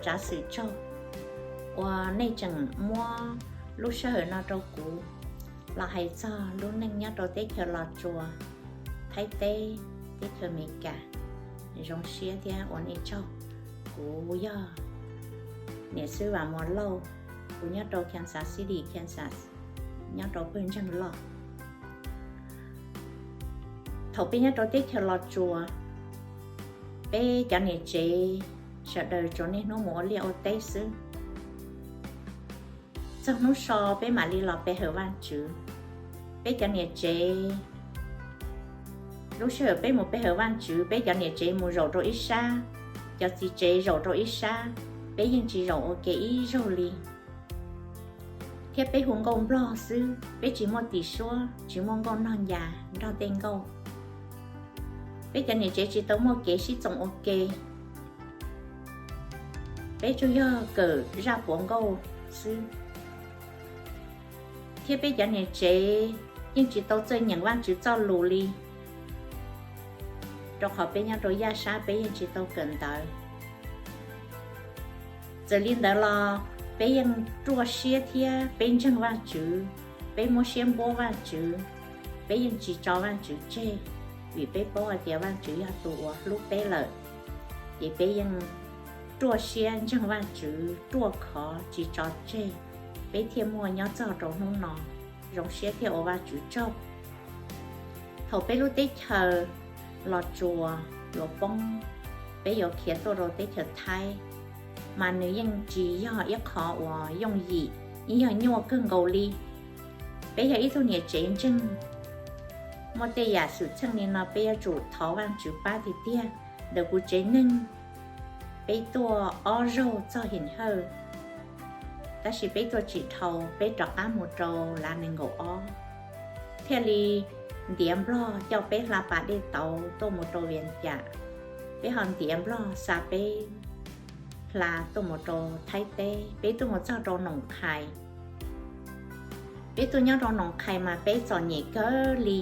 tsav xwm tsaug uas nej tseem muab lub sij hawm no rau kuv los hais txog lub neej nyob rau teb chaws Los Tsuas, Thaib teb, teb chaws Amelikas. Zoo siab thiab ua nej tsaug. Kuv yog niam xib hwb Vam Muas Lauj, kuv nyob rau Kansas City, Kansas, nyob rau pawg ntseeg loj. Thaum peb nyob rau teb chaws Los Tsuas, peb cov niam tsev sawv daws tsuas niaj hnub mus ua liaj ua teb xwb. Txog hnub so peb mam li los pe hawm Vajtswv. Peb cov niam tsev, lub sij hawm peb mus pe hawm Vajtswv, peb cov niam tsev mus zaum rau ib sab, cov txiv tsev zaum rau ib sab, peb yeej tsis zaum ua ke ib zaug li. Thiab peb hu nkauj Nplog xwb, peb tsis muaj tim suab, tsis muaj nkauj noj ncas nrog tej nkauj. Peb cov niam tsev tsis tau muaj kev sib txoos ua ke, peb tsuas yog kawm zaj puav nkauj xwb. Thiab peb cov niam tsev yeej tsis tau txawj nyeem Vajtswv txoj lus li, rau qhov peb nyob rau yaj sab peb yeej tsis tau kawm ntawv. Txawm li ntawd los peb yeej ruaj siab thiab peb ntseeg Vajtswv, peb muab siab npuab Vajtswv, peb yeej tsis tso Vajtswv tseg, vim peb paub hais tias Vajtswv yog tus uas hlub peb lawm. Ces peb yeej ruaj siab ntseeg Vajtswv ruaj khov tsis tso tseg, peb thiaj muaj nyob txog rau hnub no. Zoo siab thiab ua Vajtswv tsaug. Thaum peb lub teb chaws Los Tsuas yuav poob, peb yuav khiav tuaj rau teb chaws Thaib, mas nws yeej tsis yog ib qho uas yooj yim, yeej yog nyuaj kawg nkaus li. Peb yog ib tug niam tsev ntseeg, muaj tej yam xwm txheej li no peb yuav tsum thov Vajtswv pab tiag tiag. Ntawm kuv tsev neeg, peb tuaj ob zaug txog Him Hawj, tab sis peb tuaj tsis dhau, peb rov qab mus rau Lav nees nkaum ob, thiaj li ntiav Nplog coj peb hla pas dej tauv tuaj mus rau Vias Cas, peb ho ntiav Nplog xa peb hla tuaj mus rau Thaib teb, peb tuaj mus txog rau Noom Qhais. Peb tuaj nyob rau Noom Qhais mas peb txom nyem kawg li,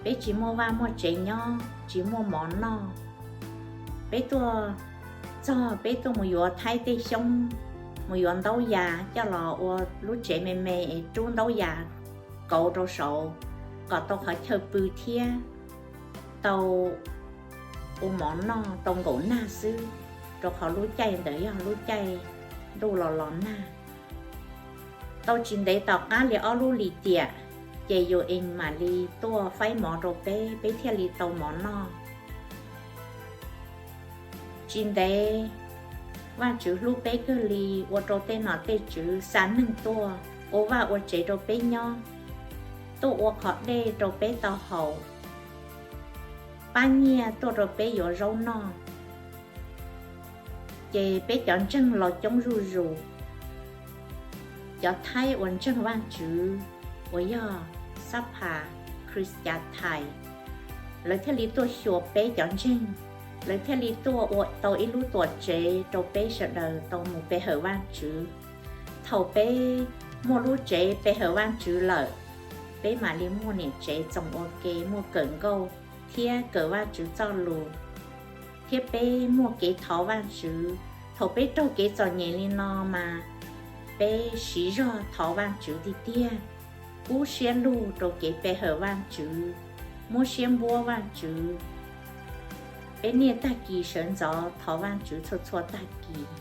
peb tsis muaj vaj muaj tsev nyob, tsis muaj mov noj. Peb tuaj txog peb tuaj mus yuav Thaib tej xyoob, mus yuav ntaub yas coj los ua lub tsev me me es rub ntaub yas kauv rau saud kom tau qhov chaw pw thiab tau ua mov noj tau nkaum nag xwb, rau qhov lub caij ntawd yog lub caij ntuj los los nag. Tau tsis ntev tom qab li ob lub lim tiam, ces UN mam li tuaj faib mov rau peb, peb thiaj li tau mov noj. Tsis ntev, Vajtswv hlub peb kawg li, ua rau tej nom tej tswv xa neeg tuaj ua vaj ua tsev rau peb nyob, tuaj ua qhov dej rau peb tau haus, pab nyiaj tuaj rau peb yuav zaub noj. Ces peb cov ntseeg los coob zuj zus. Cov Thaib uas ntseeg Vajtswv uas yog Xab Phas Kris Cas Thais, lawv thiaj li tuaj xyuas peb cov ntseeg, lawv thiaj li tuaj ua tau ib lub tuam tsev rau peb sawv daws tau mus pe hawm Vajtswv. Thaum peb muaj lub tsev pe hawm Vajtswv lawm, peb mam li muaj niam tsev txoos ua ke, muaj kawm nkauj thiab kawm Vajtswv txoj lus, thiab peb muaj kev thov Vajtswv. Thaum peb raug kev txom nyem li no mas peb siv zog thov Vajtswv tiag tiag, kub siab lug rau kev pe hawm Vajtswv, muab siab npuab Vajtswv. Peb niaj tag kis sawv ntxov thov Vajtswv txhua txhua tag kis.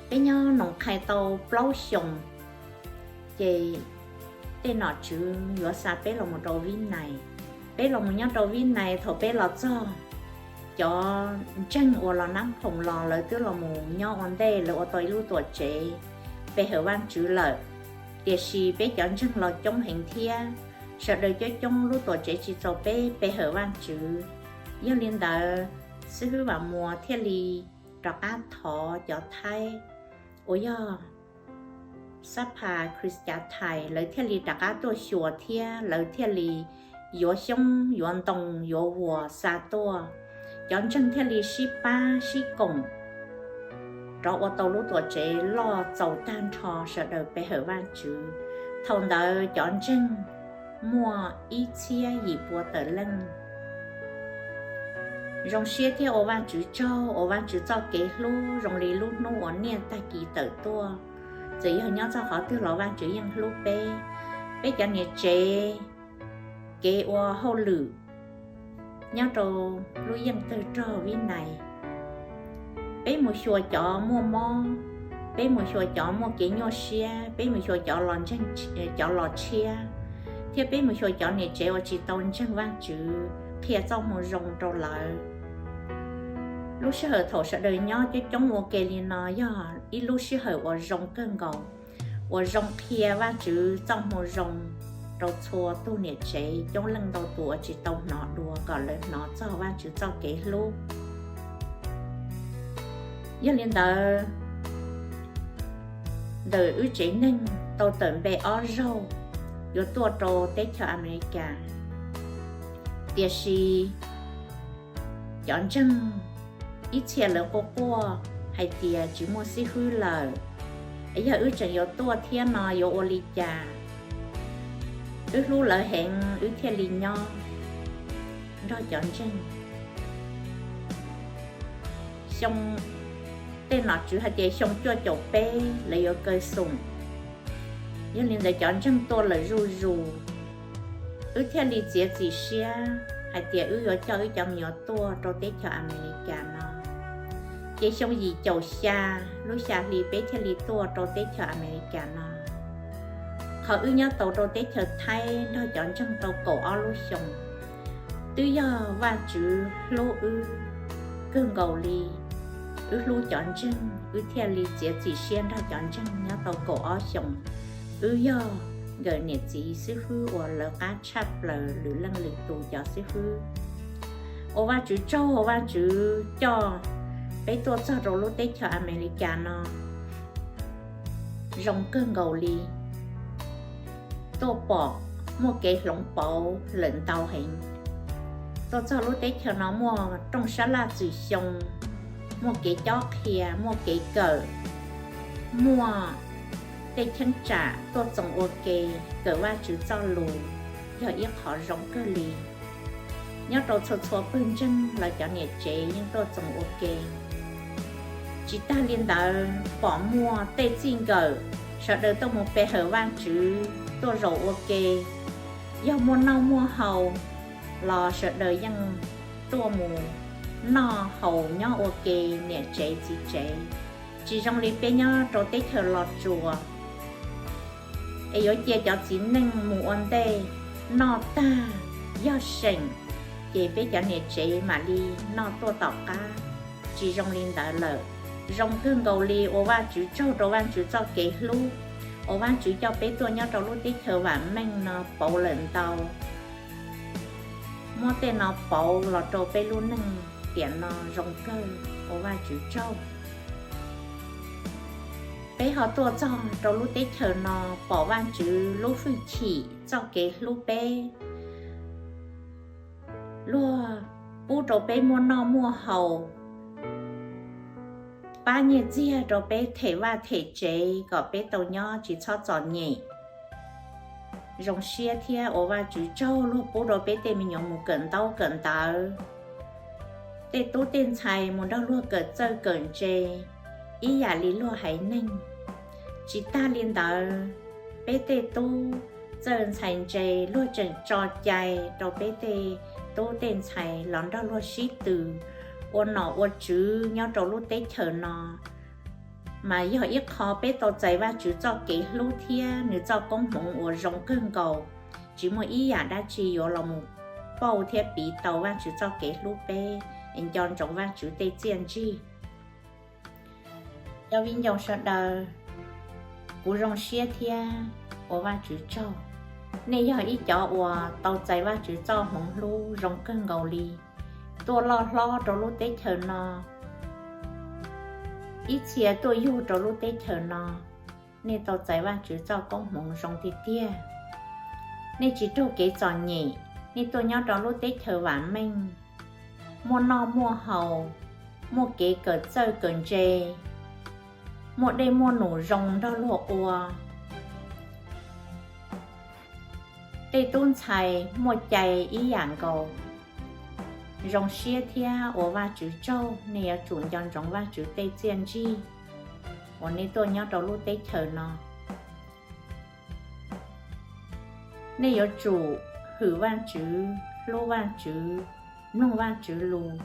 Peb nyob Noom Qhais tau plaub xyoos, ces tej nom tswv yuav xa peb los mus rau Vib Nais. Peb los mus nyob rau Vib Nais, thaum peb los txog, cov ntseeg uas los Nab Phoom los lawv twb los mus nyob ua ntej, lawv ua tau ib lub tuam tsev pe hawm Vajtswv lawm. Tiam sis peb cov ntseeg los coob heev thiab, sawv daws coob coob, lub tuam tsev tsis txaus peb pe hawm Vajtswv. Yog li ntawd, xib hwb Vam Muas thiaj li rov qab thov cov Thaib uas yog Xab Phas Kris Cas Thais, lawv thiaj li rov qab tuaj xyuas thiab lawv thiaj li yuav xyoob, yuav ntoo, yuav vuas xa tuaj. Cov ntseeg thiaj li sib pab sib koom rov ua tau lub tuam tsev loj txaus tag nrho, sawv daws pe hawm Vajtswv. Thaum ntawd cov ntseeg muaj ib txhiab yim pua tawm leej. Zoo siab thiab ua Vajtswv tsaug uas Vajtswv txoj kev hlub zoo li lub hnub uas niaj tag kis tawm tuaj. Txawm yog nyob txog qhov twg los Vajtswv yeej hlub peb. Peb cov niam tsev, kev ua hauj lwm nyob rau lub yeej tawg rog Vib Nais, peb mus xyuas cov muaj mob, peb mus xyuas cov muaj kev nyuaj siab, peb mus xyuas cov los ntseeg, cov los tshiab, thiab peb mus xyuas cov niam tsev uas tsis tau ntseeg Vajtswv, qhia txoj moo zoo rau lawv. Lub sij hawm thaum sawv daws nyob coob coob ua ke li no yog ib lub sij hawm uas zoo kawg nkaus, uas zoo qhia Vajtswv txoj moo zoo rau txhua tus niam tsev, coob leej ntau tus uas tsis tau hnov dua kom lawv hnov txog Vajtswv txoj kev hlub. Yog li ntawd, ntawm wb tsev neeg tau tawm npe ob zaug yuav tuaj rau teb chaws Amelikas, tiam sis cov ntseeg ib txhia lawv quaj quaj hais tias tsis muaj xib hwb lawm, yog wb tseem yuav tuaj thiab no yuav ua li cas? Wb hlub lawv heev wb thiaj li nyob nrog cov ntseeg. Xyoo, tej nom tswv hais tias xyoo cuaj caum peb lawv yuav kaw xoom. Yog li ntawd cov ntseeg tuaj lawm zuj zus, wb thiaj li txiav txim siab hais tias wb yuav coj wb cov me nyuam tuaj rau teb chaws Amelikas no. Ces xyoo yim caum xya, lub xya hli peb thiaj li tuaj rau teb chaws Amelikas no. Qhov wb nyob tau rau teb chaws Thaib nrog cov ntseeg tau kaum ob lub xyoos, twb yog Vajtswv hlub wb kawg nkaus li. Wb hlub cov ntseeg, wb thiaj li txiav txim siab nrog cov ntseeg nyob tau kaum ob xyoos. Wb yog nkawm niam txiv xib hwb uas lawv qab tshaj plaws lwm leej lwm tus cov xib hwb. Ua Vajtswv tsaug, Vajtswv coj peb tuaj txog rau lub teb chaws Amelikas no zoo kawg nkaus li. Tuaj pom muaj kev hloov pauv lawm ntau heev. Tuaj txog lub teb chaws no muaj rooj sab laj txwm xyoo, muaj kev cob qhia, muaj kev kawm, muaj tej cheeb tsam tuaj txoos ua ke, kawm Vajtswv txoj lus, yog ib qhov zoo kawg li. Nyob rau txhua txhua pawg ntseeg los cov niam tsev yeej tuaj txoos ua ke. Tsis tag li ntawd pom muaj tej txij nkawm sawv daws tuaj mus pe hawm Vajtswv tuaj zaum ua ke, yog muaj noj muaj haus los sawv daws yeej tuaj mus noj haus nyob ua ke niam tsev txiv tsev. Tsis zoo li peb nyob rau teb chaws Los Tsuas es yuav cia cov txiv neej mus ua ntej, noj tag yog seem, ces peb cov niam tsev mam li noj tuaj tom qab. Tsis zoo li ntawd lawm. Zoo kawg nkaus li, ua Vajtswv tsaug rau Vajtswv txoj kev hlub uas Vajtswv coj peb tuaj nyob rau lub teb chaws vam meej no pauv lawm ntau. Muab tej no pauv los rau peb lub neej tiam no zoo kawg, ua Vajtswv tsaug. Peb ho tuaj txog rau lub teb chaws no pom Vajtswv lub hwj chim txoj kev hlub peb, luag pub rau peb muaj noj muaj haus, pab nyiaj txiag rau peb them vaj them tsev kom peb tau nyob tsis txhob txom nyem. Zoo siab thiab ua Vajtswv tsaug, luag pub rau peb tej me nyuam mus kawm ntaub kawm ntawv, tej tub tej ntxhais mus nrog luag kawm txawj kawm ntse ib yam li luag haiv neeg. Tsis tag li ntawd, peb tej tub txawj ntxhais ntse luag tseem tso cai rau peb tej tub tej ntxhais los nrog luag sib tw ua nom ua tswv nyob rau lub teb chaws no. Mas yog ib qho peb tau txais Vajtswv txoj kev hlub thiab nws txoj koob hmoov uas zoo kawg nkaus, tsis muaj ib yam dab tsi yuav los mus pauj thiab piv tau Vajtswv txoj kev hlub peb. Nco ntsoov Vajtswv tej txiaj ntsig. Cov viv ncaus sawv daws, kuv zoo siab thiab ua Vajtswv tsaug. Nej yog ib cov uas tau txais Vajtswv txoj hmoov hlub zoo kawg nkaus li, tuaj loj hlob rau lub teb chaws no, ib txhia tuaj yug rau lub teb chaws no. Nej tau txais Vajtswv txoj koob hmoov zoo tiag tiag. Nej tsis raug kev txom nyem, nej tuaj nyob rau lub teb chaws vam meej, muaj noj muaj haus, muaj kev kawm txawj kawm ntse, muaj dej muaj num zoo nrog luag ua. Tej tub ntxhais muaj cai ib yam nkaus. Zoo siab thiab ua Vajtswv tsaug, nej yuav tsum nco ntsoov Vajtswv tej txiaj ntsig uas nej tuaj nyob rau lub teb chaws no. Nej yuav tsum hwm Vajtswv, hlub Vajtswv, mloog Vajtswv lus,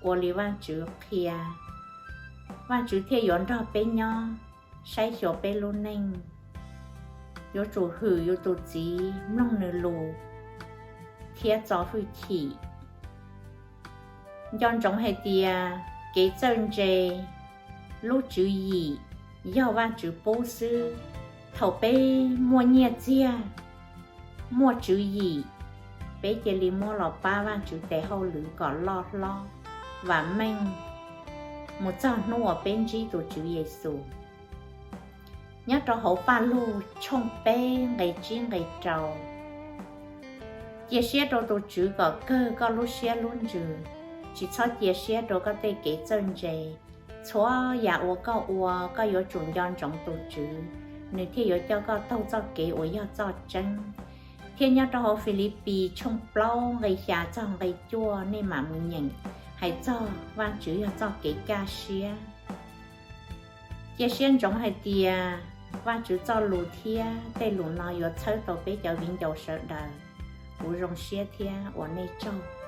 ua li Vajtswv qhia, Vajtswv thiaj yuav nrog peb nyob, saib xyuas peb lub neej. Yuav tsum hwm yus tus txiv, mloog nws lus, thiab txo hwj chim. Nco ntsoov hais tias kev txawj ntse, lub tswv yim yog Vajtswv pub xwb. Thaum peb muaj nyiaj txiag, muaj tswv yim, peb cia li muab los pab Vajtswv tes hauj lwm kom loj hlob, vam meej, mus txog hnub uas peb ntsib tus Tswv Yexus. Nyob rau hauv Paj Lug tshooj peb nqe tsib nqe rau, cia siab rau tus Tswv kom kawg koj lub siab lub ntsws, tsis txhob cia siab rau koj tej kev txawj ntse. Txhua yam uas koj ua, koj yuav tsum nco ntsoov tus Tswv, nws thiaj yuav coj koj taug txoj kev uas yog txoj tseeb. Thiab nyob rau hauv Filipis tshooj plaub nqe xya txog nqe cuaj, nej mam mus nyeem hais txog Vajtswv yog txoj kev kaj siab. Cia siab ntsoov hais tias Vajtswv txoj lus thiab tej lus no yuav txhawb tau peb cov viv ncaus sawv daws. Kuv zoo siab thiab ua nej tsaug.